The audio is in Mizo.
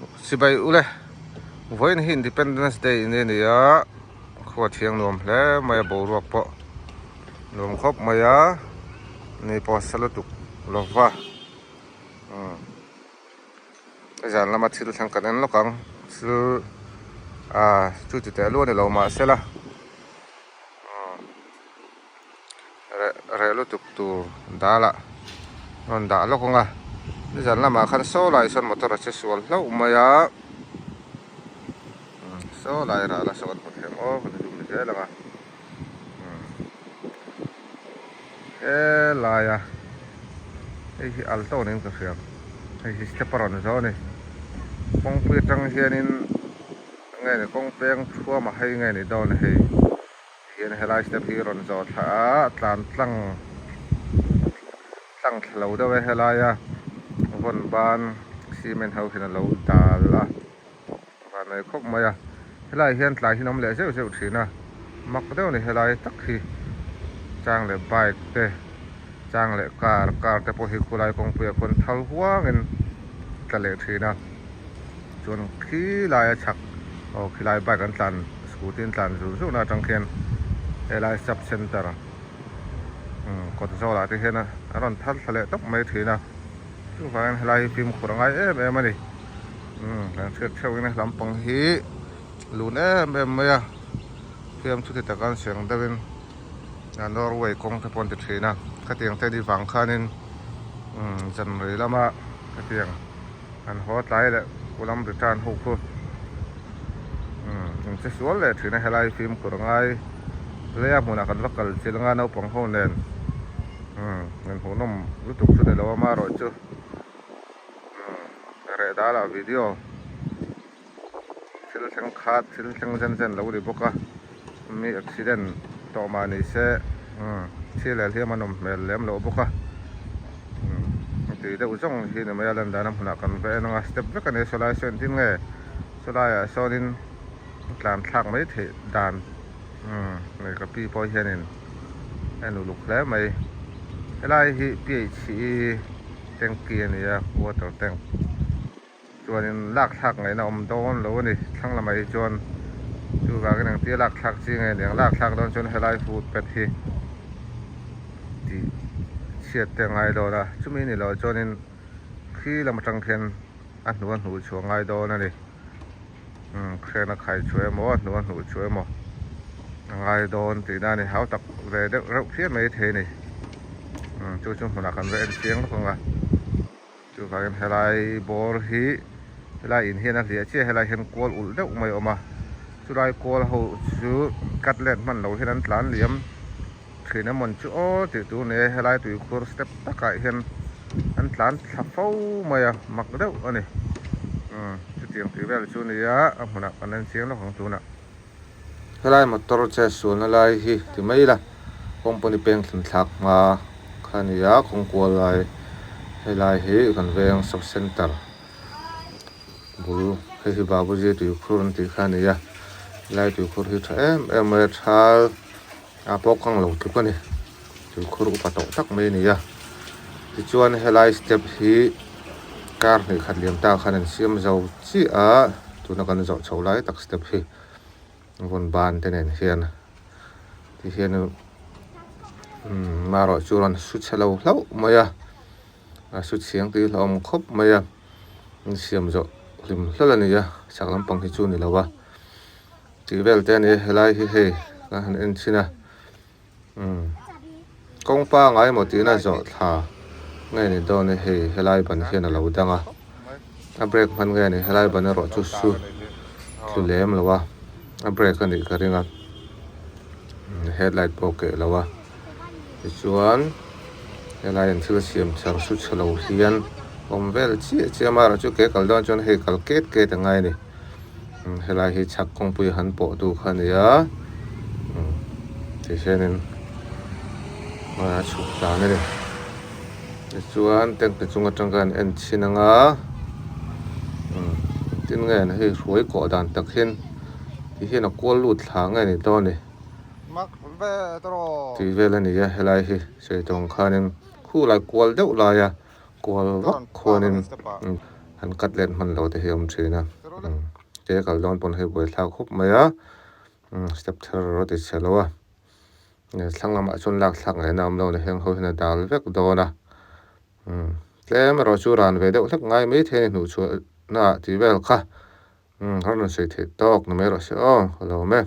Sipai ule vawiin hi Independence Day ni a ni a, khua thiang nuam hle mai a boruak pawh nuam khawp mai a, ni pawh a sa lutuk lo va umm zan lama thil thleng kan en lawk ang thil ah chu ti teh luah a ni lo mahse la umm reh reh lutuk tur dal ah rawn dah lawk ang a nizan lamah khan saw lai sawn motor a che sual hlauh mai a saw lai rah la saw kan hmu thei ang aw kan zoom zel ang a helai a hei hi alto niin ka hria hei hi step a rawn zawh a ni kawngpui atang hianin nge ni kawng peng thuam a hei nge ni dawn hei. Hian helai step hi rawn zawh thla a, tlan tlang tlang thla lo deuh e helaia vawn ban cement ho hian a lo dal a, van nei khawp mai a, helaiah hian tlai hi an awm leh zeuh zeuh thin a, mak deuh a ni helai tak hi chang leh bike te chang leh car car te pawh hi khulai kawngpuiah khuan thal huangin a tla leh thin a. Chuan khilaia chhak aw khilai bike an tlan scooty an tlan zul zul na atang khian helai sub center umm kawt zawlah te hian a rawn thar thla leh tawp mai thin a chuvangin helai hi fimkhur a ngai em em a ni umm kan hriat theuh in lampang hi lun em em mai a fiam chu ti taka an siam deuhin Norway kawng te pawh an ti thin a khatiang te ni vang khanin umm zanrei lama khatiang. An haw tlai leh Ulam return ho khu umm an che sual leh thin a helai fimkhur a ngai hle a hmunah kan va kal chilh anga naupang ho nen umm an hmuhnawm lutuk chu ni lo a amaherawhchu umm reh dalah video thil thleng khat thil thleng zen zen lo ni bawk a mi accident tawh mah ni se umm thil leh hliam an awm hmel lem loh bawk a umm a tui deuh zawng hi ni mai a lan dan a hmunah kan va en ang a step vek a ni a sawlai sawn engtin nge sawlaiah sawnin tlan thlak mai theih dan umm hei ka pi pawh hianin a en uluk hle mai helai hi P H E tanky a ni a water tank. Chuanin lak thlak ngaihna awm dawn lo a ni. Thlang lamah hi chuan chuvangin engtia lak thlak chi nge ni ang. Lak thlak dawn chuan helai footpath hi tih chhiat te a ngai dawn a. Chumi ni loh chuanin khi lam atang khian a hnu a hnuh chhuah ngai dawn a ni. Umm crane a khai chhuah emaw a hnu a hnuh chhuah emaw a ngai dawn tihna a ni. Hau tak ve deuh reuh phian mai thei a ni. Umm chu chu hmunah kan va en chiang lawk ang a. Chuvangin helai bawr hi helai in hian a hliah chiah helai hian kual ulh deuh mai a awm a chulai kual ho chu cut let hman lo hian an tlan liam thin emawn chu aw tih tur ni e helai tuikhur step takah hian an tlan thla fo mai a mak deuh a ni umm chutiang tih vel chu a ni a a hmunah kan en chiang lawk ang tunah. Helai motor che sualna lai hi ti mai ila company peng thlen thlak hma kha a ni a kawng kual lai helai hi kan veng sub center bul hei hi Babuji tuikhur an tih kha a ni a helai tuikhur hi tha em em mai a thal a pawh kang lo tluk a ni tuikhur upa tawh tak mai a ni a tichuan helai step hi kar hnih khat liam ta khan an siam zo chiah a tuna kan zawh chho lai tak step hi. Vawn ban te nen hian ti hian umm marawh chu rawn su chhe lo hlauh mai a a su chhiang tih hlauhawm khawp mai a in siam zawh hlim hlawlh a ni a chak lampang hi chu a ni lo a tih vel te a ni a helai hi hei kan han en chhin a umm kawng pangai emaw tihna zawh thla nge ni dawn e hei helai ban hian a lo dang a a brake hman nge ni helai ban erawh chu su tlu lem lo a a brake a nih ka ring a headlight pawh a keh lo a tichuan helai an thil siam char su chhe lo hian awm vel chiah chiah a amaherawhchu ke kal dawn chuan hei kal ket ket a ngai a ni. Helai hi chhak kawngpui han pawh tu kha a ni a tihianin a chhuk dan a ni tichuan tank te chung atang khan en chhin ang a engtin nge hei hruai kawh dan tak hian tihian a kual lut thla nge ni dawn a ni tih vel a ni a helai hi sawi tawng khanin khu lai kual deuh laia kual vak khuanin. Han cut let hman lo te hi a awm thin a ke kal dawn pawn hei buaithlak khawp mai a step thar a ti chhe lo a thlang lamah chuan lak thlak ngaihna a awm lo a ni heng ho hian a dal vek dawn a tlem erawh chu ran ve deuh hlek ngai maithei a ni hnuh chhuah na ah tih vel kha. Umm ka rawn sawi theih tawk ni mai rawh se aw ka lo awm e.